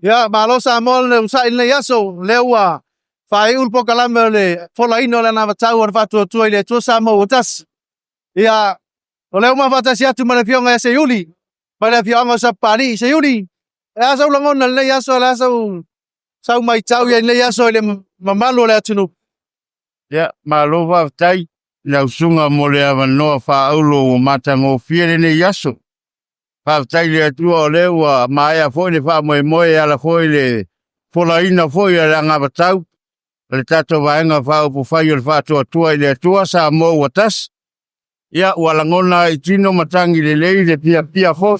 Ia, malo Samoa le onosai i lenei aso, lea ua faaiu le polokalame o le folaina o le anavatau o le Faatuatua i le Atua Samoa ua Tasi. Ia, o lea ua ma faatasi atu ma le afioga ia Seiuli, mai le afioaga o Sapapalii. Seiuli, e a sau lagona i lenei aso, le a sau, sau maitau i lenei aso i le mamalu o le atunuu? Ia, malo faafetai i lau susuga mo le avanoa faaaulo ua matagofie lenei aso. Faafetai i le Atua o lea ua maea foi le faamoemoe e ala foi i le folaina foi o le anavatau a le tatou Vaega Faaupufai o le Faatuatua i le Atua Samoa ua Tasi. Ia, ua lagona ai i tino matagi lelei le fiafia foi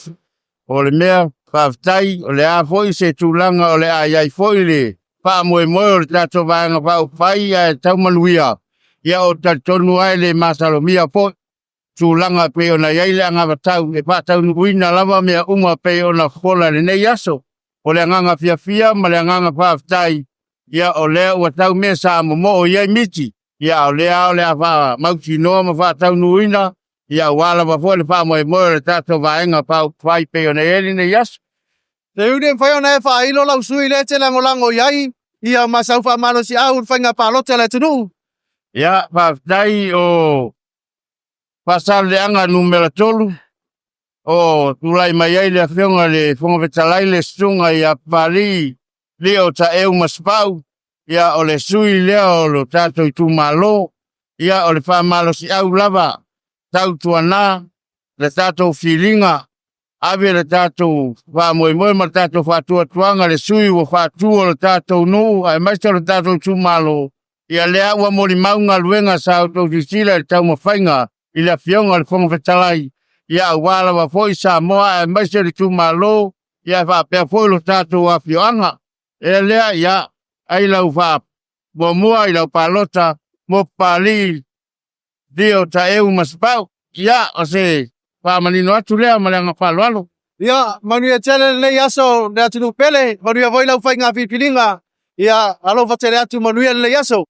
o le mea faafetai o le a foi se tulaga o le a i ai foi le faamoemoe o le tatou Vaega Faaupufai ae tau manuia. Ia, ou te talitonu lava e le masalomia foi tulaga e pei ona i ai le anavatau e faataunuuina lava mea uma e pei ona fofola i lenei aso. O le agaga fiafia ma le agaga faafetai, ia o lea ua tau mea sa momoo i ai miti, ia a o lea lava o le a faamautinoa ma faataunuuina, ia aua lava foi le faamoemoe o le tatou Vaega Faaupufai e pei ona i ai lenei aso. Seiuli e mafai ona e faailo lau sui lea e te lagolago i ai, ia ma sau faamalosiau i le faiga palota a le atunuu. Ia, faafetai o Faasaleleaga numera 3 o tulai mai ai le Afioga i le Fofoga Fetalai le Susuga ia Papalii Lio Taeu Masepau, ia o le sui lea o lo tatou itumalo, ia o le faamalosiau lava tautuana le tatou filiga ave le tatou faamoemoe ma le tatou faatuatuaga le sui ua faatu o le tatou nuu aemaise o le tatou itumalo. Ia lea ua molimau galuega sa outou silasila i le taumafaiga i le Afioga i le Fofoga Fetalai, ia aua lava foi Samoa aemaise le itumalo, ia faapea foi lo tatou afioaga. E lea, ia ai lau faamuamua i lau palota mo Papalii Dio Taeu ma Sapau. Ia, o se faamanino atu lea ma le agaga faaaloalo. Ia, manuia tele lenei aso le atunuu pele, manuia foi lau faiga filifiliga. Ia, alofa tele atu, manuia lenei aso.